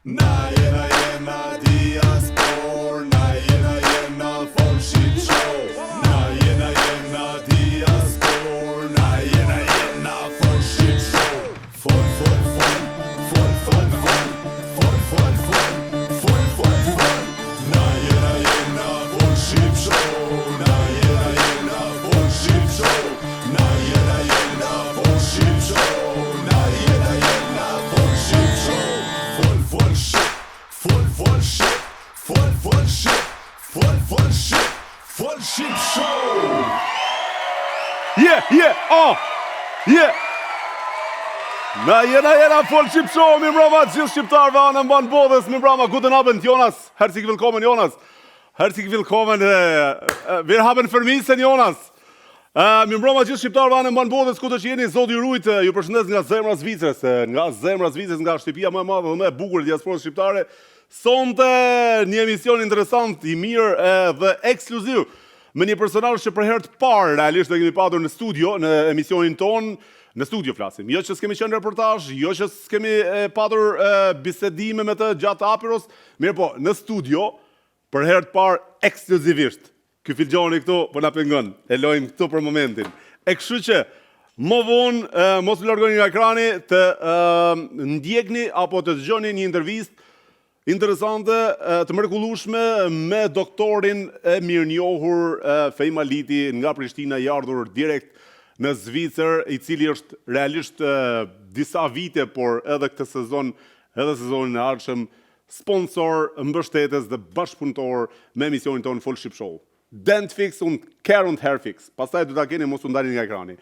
Na jena jena diaspor Na jena jena fol shqip show Na jena jena diaspor Na jena jena fol shqip show Fol fol fol Fol fol fol Fol fol fol Fol fol fol Na jena jena fol shqip show Na jena jena fol shqip show Na jena jena fol shqip show Na jena jena fol shqip show Fol fol shqip Fol fol shqip Fol fol shqip Fol fol shqip Fol shqip show Yeah, yeah, oh, yeah. Na jena jena fol shqip show, mirëmbrëma të gjithë shqiptarëve anembanë botës, mirëmbrëma, guten Abend, Jonas, herzlich willkommen, Jonas, herzlich willkommen, äh, wir haben vermissen, Jonas. Äh, mirëmbrëma gjithë shqiptarëve anembanë botës, kudo që jeni, Zoti ju rujt, ju përshëndes nga zemra e Zvicrës, nga zemra e Zvicrës, nga shtëpia më e madhe dhe më e bukur e diasporës shqiptare. Sonte një emision interesant, i mirë dhe ekskluziv me një personazh që për herë të parë realisht e kemi patur në studio, në emisionin tonë, në studio flasim. Jo që s'kemi qenë në reportazh, jo që s'kemi patur bisedime me të gjatë aperos, mirëpo në studio për herë të parë ekskluzivisht. Ky filxhani këtu po na pengon, e lojmë këtu për momentin. E kështu që më vonë mos u largoni nga ekrani të ndjekni apo të dëgjoni një intervistë interesante, të mrekullueshme me doktorin e mirënjohur Feim Aliti nga Prishtina i ardhur direkt në Zvicër, i cili është realisht disa vite, por edhe këtë sezon, edhe sezonin e ardhshëm Sponsor, mbështetës dhe bashkëpunëtor me emisionin tonë Fol Shqip Show. Dentfix und Care und Hairfix. Pastaj do ta keni mos u ndani nga ekrani.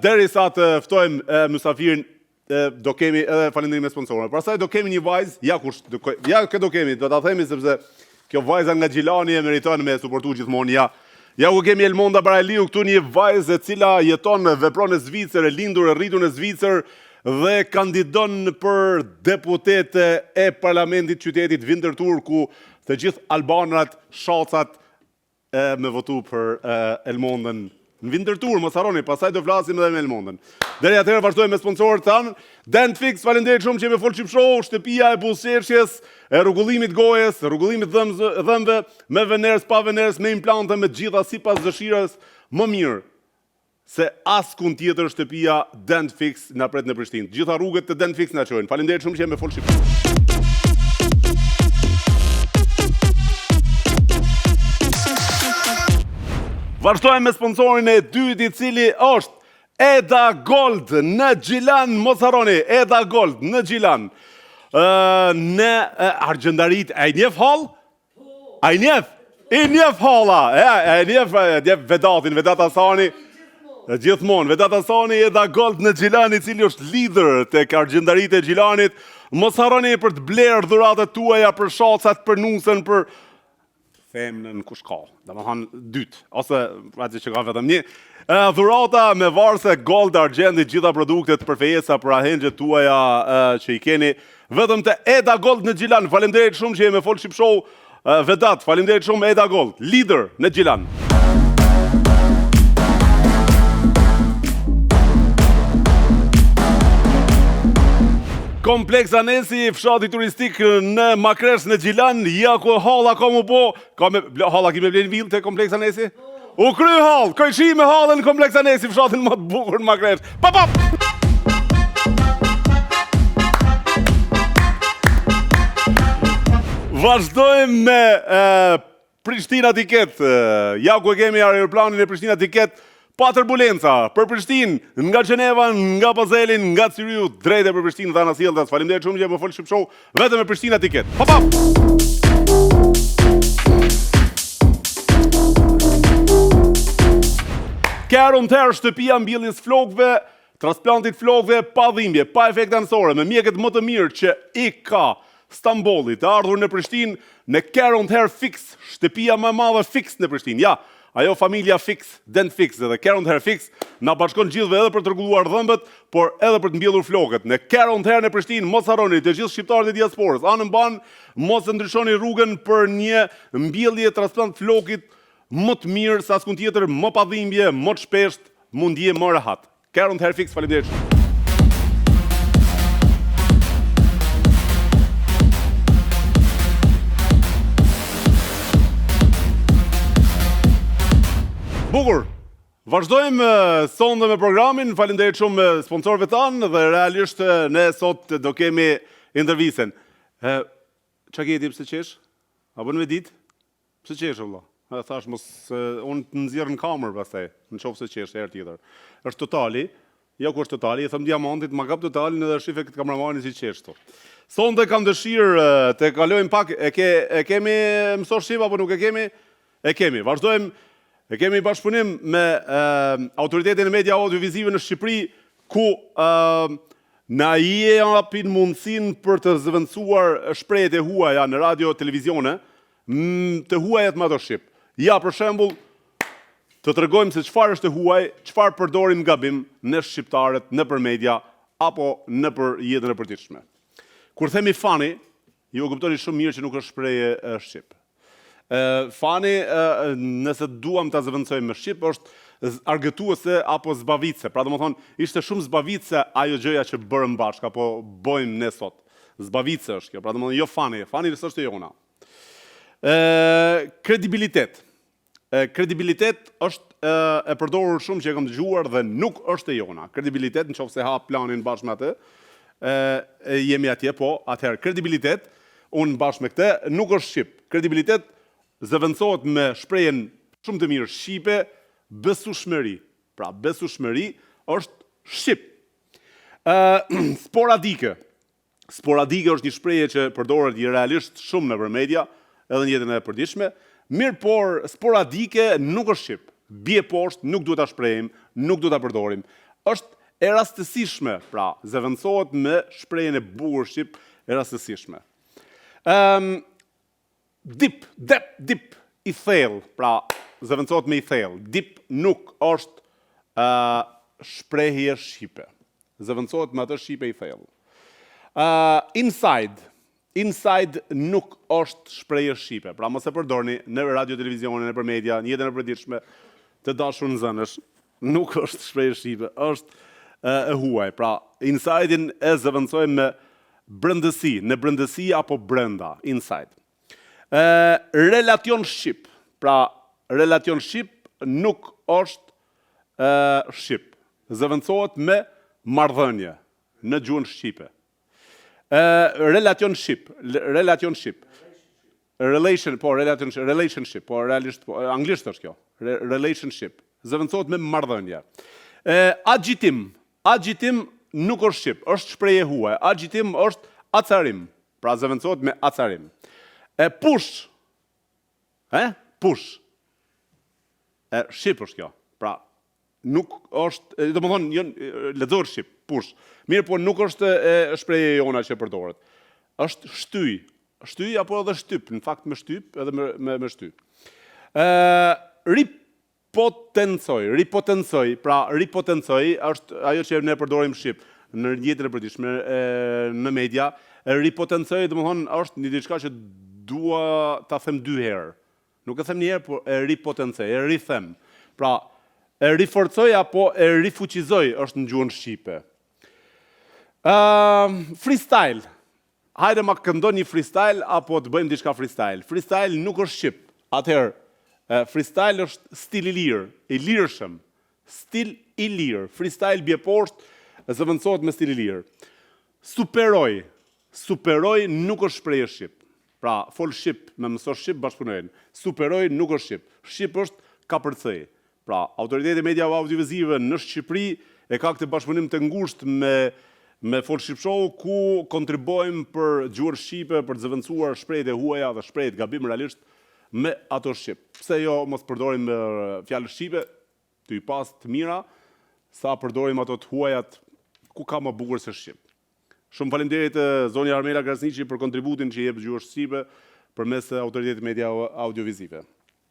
Derisa të ftojmë mysafirin do kemi edhe falënderime sponsorëve. Pastaj do kemi një vajzë, ja kush, do, ja kë do kemi, do ta themi sepse kjo vajza nga Gjilani e meriton me suportu gjithmonë. Ja, ja ku kemi Elmonda Baraliu këtu një vajzë e cila jeton dhe vepron në Zvicër, e lindur e rritur në Zvicër, dhe kandidon për deputete e parlamentit qytetit Winterthur ku të gjithë albanrat, shacat e me votu për Elmondën në Winterthur, mos harroni, pastaj do flasim edhe me Elmondën. Deri atëherë vazhdojmë me sponsorët tanë. Dentfix, faleminderit shumë që je me Fol Shqip Show, shtëpia e buzëqeshjes, e rregullimit gojës, rregullimit dhëmbëve, me veneers, pa veneers, me implante, me të gjitha sipas dëshirës më mirë. Se askund tjetër shtëpia Dentfix na pret në Prishtinë. Të gjitha rrugët te Dentfix na çojnë. Faleminderit shumë që je me Fol Shqip. Vazhdojmë me sponsorin e dytë i cili është Eda Gold në Gjilan, mos harroni, Eda Gold në Gjilan. Ë në argjendaritë, a i njeh hall? A i njef? I njef halla! E, e njef, e njef Vedatin, Vedat Hasani. Gjithmonë, Vedat Hasani, Eda Gold në Gjilan, i cili është lider tek argjendaritë e Gjilanit. Mos harroni për të blerë dhuratat tuaja për shacat, për nusen, për femnën kush ka. Domethënë dytë, ose atë që ka vetëm një. Dhurata me varëse gold, argjendi, gjitha produktet për fejesa, për ahengjet tuaja që i keni. Vetëm te Eda Gold në Gjilan. Faleminderit shumë që je me Fol Shqip Show. Vedat, faleminderit shumë Eda Gold, lider në Gjilan. Kompleks Anesi, fshati turistik në Makresh në Gjilan, ja ku halla ka mu bo, ka me, halla ki me ble vilë te Kompleks Anesi? U kry hall, kojshi me hallën në Kompleks Anesi, fshatin më të bukur në Makresh. Pa, pa! Vazhdojmë me e, Prishtina Ticket. Ja ku e kemi aeroplanin e Prishtina Ticket pa turbulenca për Prishtinë, nga Gjeneva, nga Bazeli, nga Cyrihu, drejt e për Prishtinë dhe anasjelltas. Faleminderit shumë që je me Fol Shqip Show, vetëm me Prishtina Ticket. Pa pa! Care und Hair shtëpia mbjelljes flokëve, transplantit flokëve pa dhimbje, pa efekte anësore, me mjekët më të mirë që i ka Stambolli, të ardhur në Prishtinë, në Care und Hair Fix, shtëpia më e madhe Fix në Prishtinë. Ja, ajo familja Fix, Dent Fix dhe Care und Hair Fix na bashkon gjithëve edhe për të rregulluar dhëmbët, por edhe për të mbjellur flokët. Në Care und Hair në Prishtinë, mos harroni të gjithë shqiptarët e diasporës, anembanë, mos e ndryshoni rrugën për një mbjellje transplant flokit më të mirë se askund tjetër, më pa dhimbje, më të shpeshtë, mu ndje më rehat. Care und Hair Fix, faleminderit shumë. Bukur. Vazhdojmë sonde me programin. Faleminderit shumë sponsorëve tanë dhe realisht ne sot do kemi intervistën. Ë ça ke ti pse qesh? A bën me ditë? Pse qesh o vlla? E thash mos unë të nxjerr në kamerë pastaj, në qoftë se qesh herë tjetër. Është totali, ja ku është totali, i them Diamantit, ma kap totalin edhe shife këtë kameramanin si qesh këtu. Sonte kam dëshirë të kalojmë pak, e ke e kemi mëso shqip apo nuk e kemi? E kemi. Vazhdojmë E kemi bashkëpunim me e, Autoritetin e Media Audiovizive në Shqipëri, ku e, na japin mundësinë për të zëvendësuar shprehjet e huaja në radio televizione, të huajat me ato shqip. Ja, për shembull, të tregojmë se çfarë është e huaj, çfarë përdorim gabim ne shqiptarët nëpër media apo nëpër jetën e përditshme. Kur themi funny, ju e kuptoni shumë mirë që nuk është shprehje shqip. Funny, nëse duam ta zëvendësojmë me shqip, është argëtuese apo zbavitëse. Pra domethënë, ishte shumë zbavitëse ajo gjëja që bërëm bashkë apo bëjmë ne sot. Zbavitëse është kjo, pra domethënë jo funny, funny s'është e jona. Ë kredibilitet. E, kredibilitet është e, e përdorur shumë që e kam dëgjuar dhe nuk është e jona. Kredibilitet në qoftë se ha planin bashkë me atë, e, e jemi atje, po, atëherë kredibilitet, unë bashkë me këtë, nuk është shqip. Kredibilitet zëvendësohet me shprehjen shumë të mirë shqipe, besueshmëri. Pra, besueshmëri është shqip. Ë sporadike. Sporadike është një shprehje që përdoret realisht shumë nëpër media, edhe në jetën e përditshme, mirëpo sporadike nuk është shqip. Bie poshtë, nuk duhet ta shprehim, nuk duhet ta përdorim. Është e rastësishme, pra zëvendësohet me shprehjen e bukur shqip e rastësishme. Ëm Deep, dep, deep, i thellë, pra zëvendësohet me i thellë. Deep nuk është uh, shprehje shqipe. Zëvendësohet me atë shqipe i thellë. Uh, inside, inside nuk është shprehje shqipe. Pra mos e përdorni në radio televizione, nëpër media, në jetën e përditshme të dashur nxënës, nuk është shprehje shqipe, është e huaj. Pra, inside-in e zëvendësojmë me brendësi, në brendësi apo brenda, inside. E, relationship, pra relationship nuk është e, shqip. Zëvendësohet me marrëdhënie në gjuhën shqipe. E, relationship, relationship. Relation, po, relationship, relationship, po, realisht, po, anglisht është kjo. Re, relationship. Zëvendësohet me marrëdhënie. E, agjitim, agjitim nuk është shqip, është shprehje huaj. Agjitim është acarim, pra zëvendësohet me acarim. E push, e, push. E shqip është kjo. Pra, nuk është, domethënë, jo, lexohet shqip, push. Mirë, po nuk është e shprehje jona që përdoret. Është shtyj, shtyj apo edhe shtyp, në fakt me shtyp edhe me me, me shtyp. Ë ripotencoj, ripotencoj, pra ripotencoj është ajo që ne përdorim shqip në jetën e përditshme në media. Ripotencoj, domethënë është një diçka që dua ta them dy herë. Nuk e them një herë, por e ripotencoj, e rithem. Pra, e riforcoj apo e rifuqizoj është në gjuhën shqipe. Uh, freestyle. Hajde ma këndo një freestyle apo të bëjmë diçka freestyle. Freestyle nuk është shqip. Atëherë, freestyle është stil i lirë, i lirshëm. Stil i lirë. Freestyle bie poshtë, zëvendësohet me stil i lirë. Superoj. Superoj nuk është shprehje shqip. Pra, fol shqip me mëso shqip bashkëpunojnë. Superoj nuk është shqip. Shqip është kapërcej. Pra, Autoriteti i Mediave Audiovizive në Shqipëri e ka këtë bashkëpunim të ngushtë me me Fol Shqip Show ku kontribuojmë për gjuhën shqipe, për të zëvendësuar shprehjet e huaja dhe shprehjet gabim realisht me ato shqip. Pse jo mos përdorim fjalë shqipe, të i pas të mira, sa përdorim ato të huajat ku ka më bukur se shqip. Shumë faleminderit zonja Armela Krasniqi për kontributin që jep gjuhës shqipe përmes Autoritetit Media Audiovizive.